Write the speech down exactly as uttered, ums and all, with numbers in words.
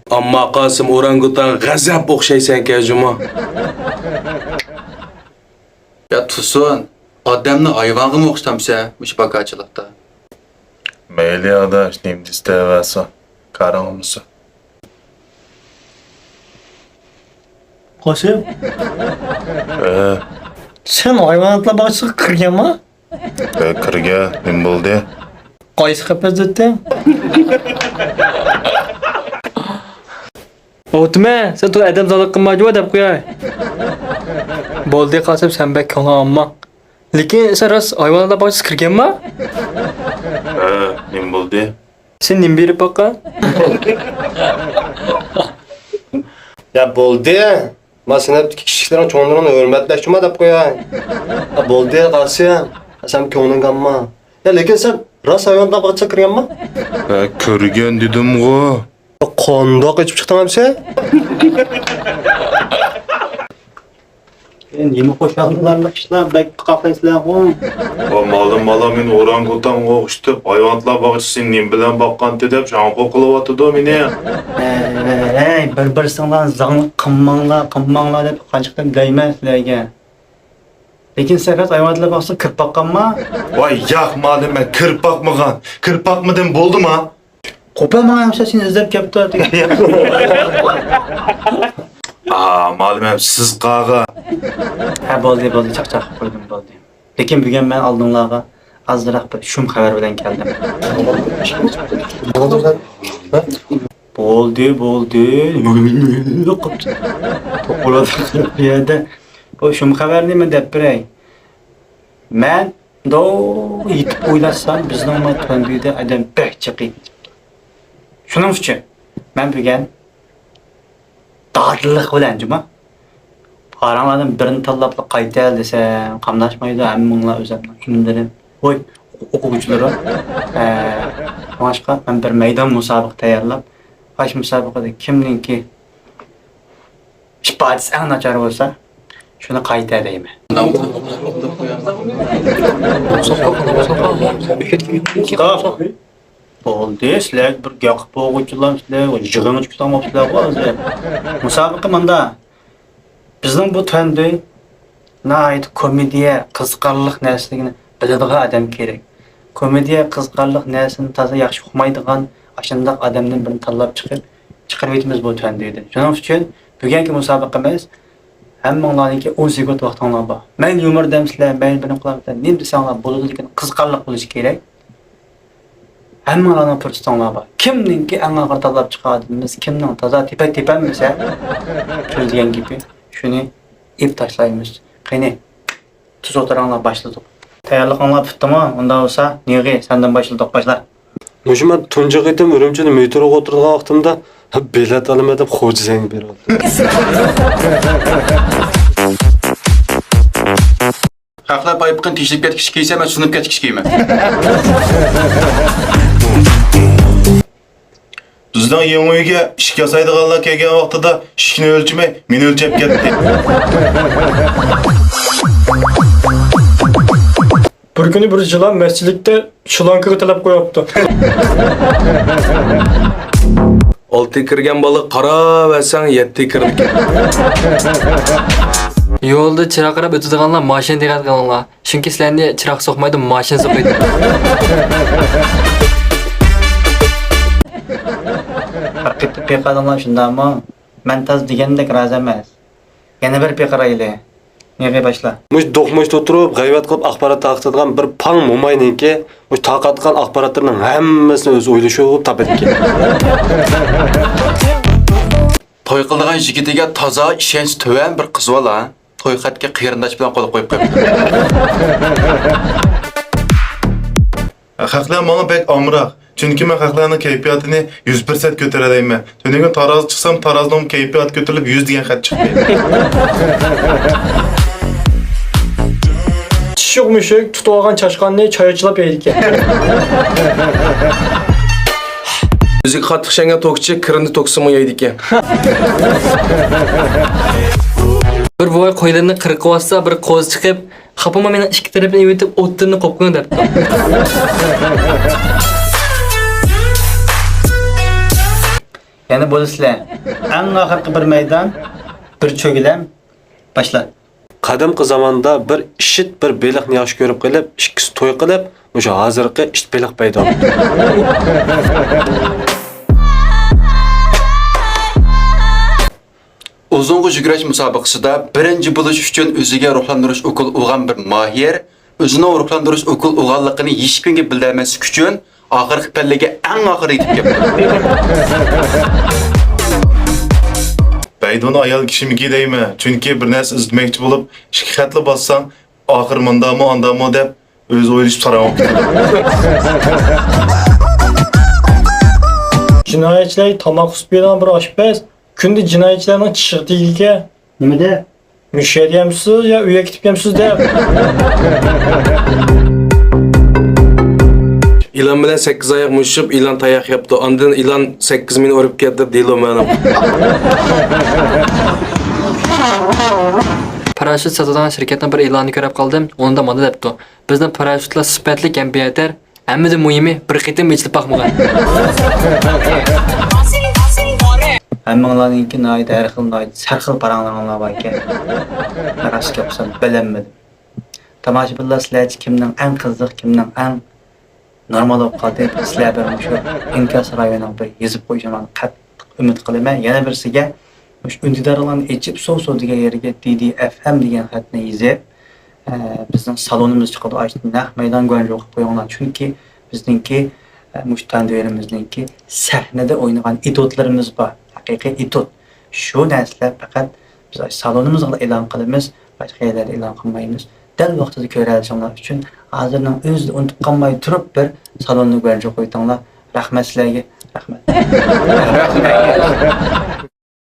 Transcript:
ئامما قاسىم، ئورانگۇتان غەزەپ ئوخشايسەنكەن جۇمۇ. يا تۇرسۇن، ئادەمنى ھايۋانغىمۇ ئوخشىتامسەن مۇشۇ پاكارچىلىقتا؟ مەيلى ئاداش، نېمە دېسە دەۋەرسۇن، كارىڭ بولمىسۇن. قاسىم. ھە. سەن ھايۋاناتلار باغچىسىغا كىرگەنما؟ ھە، كىرگەن. نېمە بولدى؟ قايسى قەپەس دەتتىڭ؟ ئوتمە، سەن تولا ئادەم زالىق قىلما جۇۋا دەپ قوياي. بولدى قاسىم، سەن بەك كۆڭلۈڭ ئالما. لېكىن سەن راست ھايۋاناتلار باغچىسىغا كىرگەنما؟ ھە، نېمە بولدى؟ سەن نېمە بېرىپ باققان؟ يا بولدى. ما سىنىپتىكى كىچىكلىرىڭ چوڭلىرىڭنى ھۆرمەتلەشچىما دەپ قوياي. يا بولدى قاسىم. سەن كۆڭلۈڭگە ئالما. يا لېكىن سەن راست ھايۋاناتلار باغچىسىغا كىرگەنما؟ ھە، كىرگەن دېدىمغۇ. قانداق ئېچىپ چىقتىڭ ئەمسە؟ نېمە خۇشاللىنارلىق ئىشلار، بەك قاقايسىلەرغۇ. ۋا مالىم، بالا، مېنى ئورانگۇتانغا ئوخشىتىپ، ھايۋاناتلار باغچىسى نېمە بىلەن باققان دەپ شاڭخۇ قىلىۋاتىدۇ مېنى. ھەي، ھەي، ھەي، بىر-بىرسىڭلار زاڭلىق قىلماڭلار، قىلماڭلار دەپ قانچە قېتىم دەيمەن سىلەرگە. لېكىن سەن راست ھايۋاناتلار باغچىسىغا كىرىپ باققانما؟ ۋاي ياق، مالىم، مەن كىرىپ باقمىغان. كىرىپ باقمىدىم، بولدىما؟ قوپال ماڭا ھەمىشە سېنى ئىزدەپ كەپتۇ دېگەن. ئا، مالىم ھەم سىز قاغا. ھە، بولدى، بولدى، چاقچاق قىلىپ قويدۇم، بولدى. لېكىن بۈگۈن مەن ئالدىڭلارغا ئازراق بىر شۇم خەۋەر بىلەن كەلدىم. بولدى، بولدى. توقۇلۇپ بۇ يەردە. بۇ شۇم خەۋەرنى مەن دەپ بېرەي. مەن توغرا يېتىپ ئويلاشسام، بىزنىڭ ما تۆندۈيدە ئادەم بەك جىق ئىدى. شۇنىڭ ئۈچۈن مەن بۈگۈن دادىللىق بىلەن جۇما پاراڭلاردىن بىرىنى تاللاپلا قايتەل دېسەم، قاملاشمايدۇ ھەممىڭلار ئۆزۈمنىڭ سىنىپلىرىم. ۋوي، ئوقۇغۇچىلىرىم. ئە، شۇڭلاشقا مەن بىر مەيدان مۇسابىقە تەييارلاپ، ئاشۇ مۇسابىقىدە كىمنىڭكى ئىپادىسى ئەڭ ناچار بولسا، شۇنى قايتە دەيمەن. بولدى، سىلەر بىر گەپ قىلىپ بولغۇچىلار، سىلەر يىغىنغا چىقساڭ بوپسىلەرغۇ ھازىر. مۇسابىقە مۇندا. بىزنىڭ بۇ تۆندۈي ناھايىتى كومېدىيە، قىزىقارلىق نەرسىلىكنى بىلىدىغان ئادەم كېرەك. كومېدىيە، قىزىقارلىق نەرسىنى تازا ياخشى ئۇقمايدىغان ئاشۇنداق ئادەمدىن بىرنى تاللاپ چىقىپ، چىقىرىۋېتىمىز بۇ تۆندۈيدىن. شۇنىڭ ئۈچۈن بۈگۈنكى مۇسابىقىمىز ھەممىڭلارنىڭكى ئون سېكۇنت ۋاقتىڭلار بار. مەيلى يۇمۇر دەمسىلەر، مەيلى بىرنى قىلامسىلەر، نېمە دېسەڭلار بولىدۇ، لېكىن قىزىقارلىق بولۇشى كېرەك. ھەممىڭلارنىڭ پۇرسىتىڭلار بار. كىمنىڭكى ئەڭ ئاخىرى تاللاپ چىقىدىمىز، كىمنىڭ تازا تېپە تېپەلمىسە، سۆزلىگەن گېپى، شۇنى ئېلىپ تاشلايمىز. قېنى، تۈز ئوتتۇراڭلار باشلىدۇق. تەييارلىقىڭلار پۈتتىمۇ؟ ئۇنداق بولسا، نىغى، سەندىن باشلىدۇق، باشلا. مۇشۇ مەن تۇنجى قېتىم ئۈرۈمچىدە مېتروغا ئولتۇرىدىغان ۋاقتىمدا، بېلەت ئالىمەن دەپ خوجا زەڭگە بېرىۋالدى. خەقلەر پايپىقىنى تېشىپ كەتكۈچە كىيسە، مەن سۇنۇپ كەتكۈچە كىيىمەن. بىزنىڭ يېڭى ئۆيگە ئىشىك ياسايدىغانلار كەلگەن ۋاقتىدا ئىشىكنى ئۆلچىمەي، مېنى ئۆلچەپ كەتتى. بىر كۈنى بىر يىلان مەسچىتلىكتە شلانكىغا تىلەپ قويۇپتۇ. ئالتە كىرگەن بالا قاراۋەرسەڭ، يەتتە كىردىكەن. يولدا چىراغ قاراپ ئۆتىدىغانلار ماشىنا دىققەت قىلىڭلار. چۈنكى سىلەرنى چىراغ سوقمايدۇ، ماشىنا سوقىدۇ. بىر قېتىم پېقىرىڭلار شۇنداقمۇ؟ مەن تازا دېگەندەك رازى ئەمەس. يەنە بىر پېقىرايلى. نېغى باشلا. مۇشۇ دوقمۇشتا ئولتۇرۇپ غەيۋەت قىلىپ ئاخبارات تارقىتىدىغان بىر پاڭ موماينىڭكى مۇشۇ تارقاتقان ئاخباراتلىرىنىڭ ھەممىسىنى ئۆزى ئويلىشىپ تاپىدىكەن. توي قىلىدىغان يىگىتىگە تازا ئىشەنچ تۆۋەن بىر قىز بالا. توي خەتكە قېرىنداش بىلەن قول قويۇپ قويۇپتۇ. خەقلەر ماڭا بەك ئامراق، چۈنكى مەن خەقلەرنىڭ كەيپىياتىنى يۈز پىرسەنت كۆتۈرەلەيمەن. تۈنۈگۈن تارازا چىقسام، تارازىنىڭ كەيپىياتى كۆتۈرۈلۈپ، يۈز دېگەن خەت چىقتى. چىشۇق مۈشۈك تۇتۇۋالغان چاشقاننى چاياچىلاپ يەيدىكەن. ئۆزىگە قاتتىق ئىشەنگەن توكچى كىرىنى توكسىمۇ يەيدىكەن. بىر بوۋاي قويلىرىنى قىرقىۋاتسا، بىر قوزا چىقىپ، خاپىما مېنىڭ ئىككى تەرەپنى ئېۋىتىپ، ئوتتۇرىنى قوپقىن دەپتۇ. يەنە بولىسىلەر. ئەڭ ئاخىرقى بىر مەيدان، بىر چۆگىلەم. باشلا. قەدىمكى زاماندا بىر ئىشىت بىر بېلىقنى ياخشى كۆرۈپ قېلىپ، ئىككىسى توي قىلىپ، مۇشۇ ھازىرقى ئىت بېلىق پەيدا بولدى. ئۇزۇنغا يۈگۈرۈش مۇسابىقىسىدا بىرىنچى بولۇش ئۈچۈن ئۆزىگە روھلاندۇرۇش ئوكۇل ئۇرغان بىر ماھىر ئۆزىنىڭ روھلاندۇرۇش ئوكۇل ئۇرغانلىقىنى ھېچكىمگە بىلدۈرمەسلىك ئۈچۈن، ئاخىرقى پەللىگە ئەڭ ئاخىرى يېتىپ كەپتۇ. بەيدۇنى ئايال كىشىمىكى دەيمەن، چۈنكى بىر نەرسە ئىزدىمەكچى بولۇپ، ئىككى خەتلا بازساڭ، ئاخىرى مۇندامۇ، ئاندامۇ دەپ، ئۆزى ئويلىشىپ ساراڭ بولۇپ كېتىدۇ. جىنايەتچىلەرگە تاماق ئۇسۇپ بېرىدىغان بىر ئاشپەز كۈندە جىنايەتچىلەرنىڭ چىشىغا تېگىدىكەن. نېمە دەپ؟ مۇشۇ يەردە يەمسىز يا ئۆيگە كېتىپ يەمسىز دەپ. ئىلان بىلەن سەككىز ئاياق مۇشۇشۇپ، ئىلان تاياق يەپتۇ. ئاندىن ئىلان سەككىز مېنى ئۇرۇپ كەتتى دەپ دېلو مەلۇم. پاراشوت ساتىدىغان شىركەتنىڭ بىر ئېلانىنى كۆرۈپ قالدىم. ئۇنىڭدا مۇنداق دەپتۇ: بىزنىڭ پاراشوتلار سۈپەتلىك ھەم بىخەتەر. ھەممىدىن مۇھىمى، بىر قېتىم ئېچىلىپ باقمىغان. ھەممىڭلارنىڭكى ناھايىتى ھەر خىل، ناھايىتى سەرخىل پاراڭلىرىڭلار بار ئىكەن. مەن راست گەپ قىلسام، بىلەلمىدىم. تاماشىبىنلار، سىلەرچە كىمنىڭ ئەڭ قىزىق، كىمنىڭ ئەڭ نورمال بولۇپ قالدى؟ سىلەر بىر مۇشۇ ئىنكاس رايونىنىڭ بىر يېزىپ قويۇشۇڭلارنى قەتئىي ئۈمىد قىلىمەن. يەنە بىرسىگە، مۇشۇ ئۈندىدارلارنى ئېچىپ، سوسو دېگەن يەرگە دى دى ئەف ئەم دېگەن خەتنى يېزىپ، ئە، بىزنىڭ سالونىمىز چىقىدۇ، ئاشۇ نەق مەيدان گۇەنجۇ قىلىپ قويۇڭلار. چۈنكى بىزنىڭكى، ئە، مۇشۇ تەنۋىرىمىزنىڭكى سەھنىدە ئوينىغان ئېتيۇدلىرىمىز بار، ھەقىقىي ئېتيۇد. شۇ نەرسىلەر پەقەت بىز ئاشۇ سالونىمىزغىلا ئېلان قىلىمىز، باشقا يەرلەردە ئېلان قىلمايمىز. دەل ۋاقتىدا كۆرەلىشىڭلار ئۈچۈن ھازىرنىڭ ئۆزىدە ئۇنتۇپ قالماي تۇرۇپ بىر سالوننى گۇەنجۇ قويتۇڭلار. رەھمەت سىلەرگە. رەھمەت.